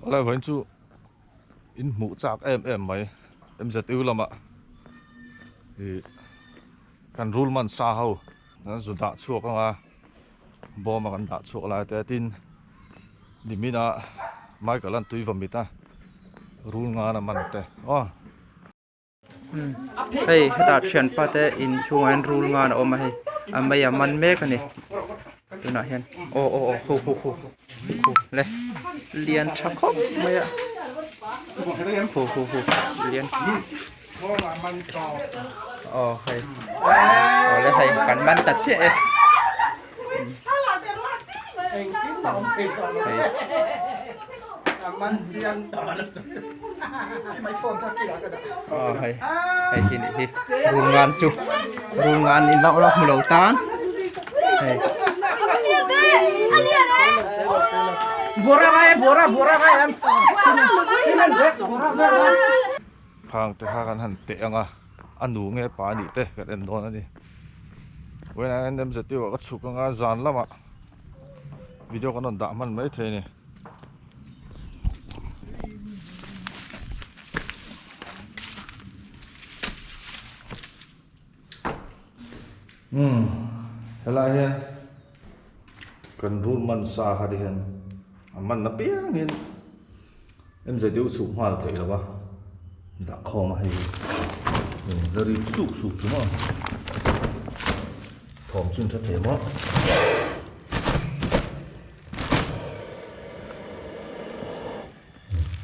Awle vawiin chu in hmuh chak em em mai MZU lamah ih kan rul man sa ho an zu dah chhuak ang a bawm a kan dah chhuak lai te tin nimin a Michael an tui vawmit a rul ngan a man te aw. Hei hetah thianpa te inchhungah hian rul ngan a awm a hei a mei a man mek a ni tunah hian aw aw aw hu hu hu hu le lian tha khawp mai a hu hu hu lian aw hei aw le hei kan man ta chiah e hei. Aw hei hei hi nih hi rul ngan chu rul ngan in lo la hmu lo tan hei Khang te kha kan han teh ang a a nu nge pa anih te kan en dawn a ni vawiinah hian MZU ah ka chhuk ang a zan lamah video kan rawn dah hman mai thei a ni. Umm helai hian kan rul man sa kha ti hian a man na piang in MZU chhuk nghal theih lo a dah khawm a hei hi la ri suk suk chu maw thawm chu in hre thei maw.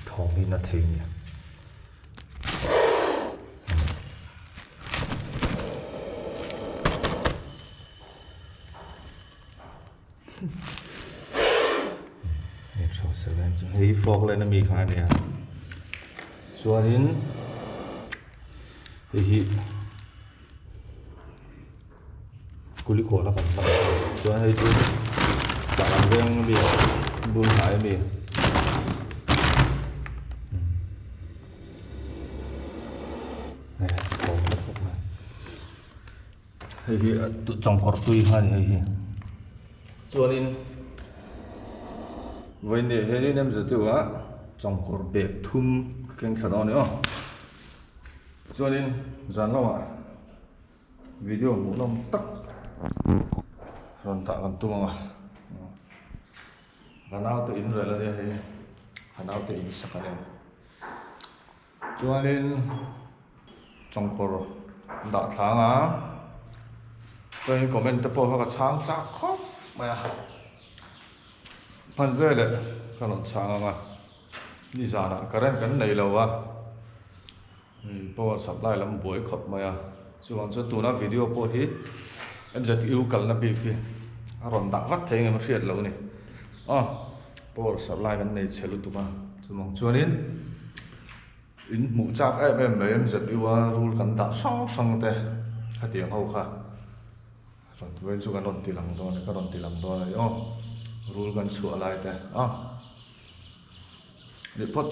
Thawm hi na thei nia. Hei fork line ami kha ania chuanin hei hi Kulikawn a kan hman chuan hei chu tah ang veng ami bul hnai ami. Hei hi chawngkawr tui kha a ni hei hi chuanin vawiin hianin MZU ah chawngkawr bag thum ka keng thla dawn a ni aw chuanin zan lamah video hmuhnawm tak rawn dah kan tum ang a ka naute in rel a nia hei ka naute in sak a nia. Chuanin chawngkawr dah thlang a, chuanin comment te pawh kha ka chhang chak khawp mai a, hman veleh ka rawn chhang ang a, nizanah current kan nei lo a, power supply lam buai khawp mai a, chuvang chuan tuna video pawh hi MZU kalna bik hi a rawn dah vat thei engemaw hriat loh a ni, aw power supply kan nei chhe lutuk a. Chuvang chuanin in hmuh chak em em mai MZU a rul kan dah hrang hrang te khatiang ho kha rawn vawiin chu kan rawn ti lang dawn a ka rawn ti lang dawn a ni aw rul kan chhuah lai te a ni phawt.